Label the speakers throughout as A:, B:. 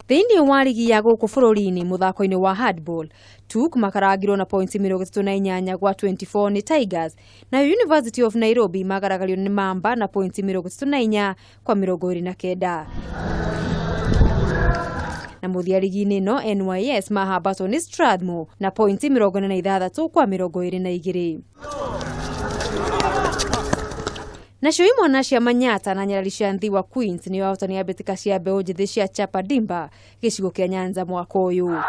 A: Thĩinĩ wa rigi ya gũkũ bũrũri-inĩ mũthako-inĩ wa handball, TUK makarangirwo na points 38 gwa 24 nĩ Tigers, nayo University of Nairobi magaragario nĩ Mamba na points 34 kwa 29. Na mũthia rigi-inĩ ĩno NYS mahambatwo nĩ Strathmore na points 46 kwa 22. Nacio imwana cia Manyata na nyarari cia Nthiwa Queens nĩo ahotani a mbĩtĩka cia mbeũ njĩthĩ cia Chapa Dimba gĩcigo kĩa Nyanza mwaka ũyũ.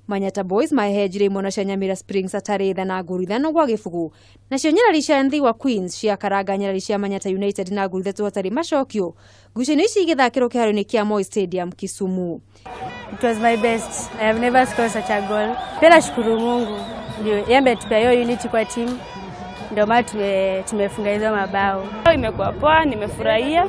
A: Manyata Boys mahehenjire imwana cia Nyamira Springs atarĩ tha na ngũru 5-0. Nacio nyarari cia Nthiwa Queens ciakaranga nyarari cia Manyata United na ngũru 3 hatarĩ macokio. Ngucanio ici igĩthakĩrwo kĩharo-inĩ kĩa Moi Stadium Kisumu.
B: It was my best. I have never scored such a goal. Pia nashukuru Mungu ndio yeye ametupea hiyo unity kwa team, ndio maana tumefunga hizo mabao.
C: Imekuwa poa, nimefurahia.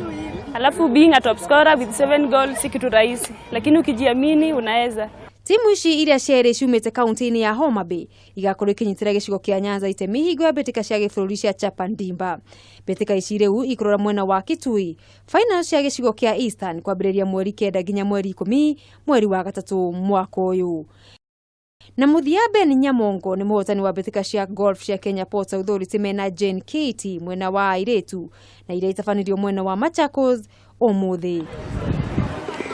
C: Alafu being a top scorer with 7 goals si kitu rahisi, lakini ukijiamini unaweza.
A: Timu ici iria cierĩ ciumĩte kaunti-inĩ ya Homa Bay igakorwo ikinyitĩra gĩcigo kĩa Nyanza itemi hingo ya mbĩtĩka cia gĩbũrũri cia Chapa Ndimba. Mbĩtĩka ici rĩu ikũrora mwena wa Kitui. Final cia gĩcigo kĩa Eastern kwambĩrĩria mweri 9 nginya mweri 10 mweri wa 3 mwaka ũyũ. Na mũthia Ben Nyamongo nĩ mũhotani wa mbĩtĩka cia golf cia Kenya Ports Authority mena Jane Katie mwena wa airĩtu na iria itabanirio mwena wa Machakos ũmũthĩ.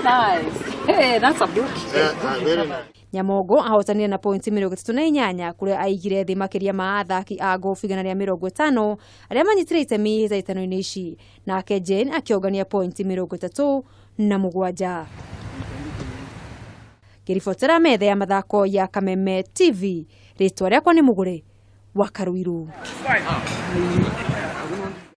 D: Nice. Hey, that's a book.
E: Yeah, very nice.
A: Nyamongo ahotanire na pointi 38 kũrĩa aigire thĩ makĩria ma athaki a golf 150 arĩa manyitire itemi hĩtahĩtano-inĩ ici, nake Jane akĩongania pointi 37. Ngĩribotera metha ya mathako ya Kameme TV, rĩtwa rĩakwa nĩ Mũgũre wa Karuiru.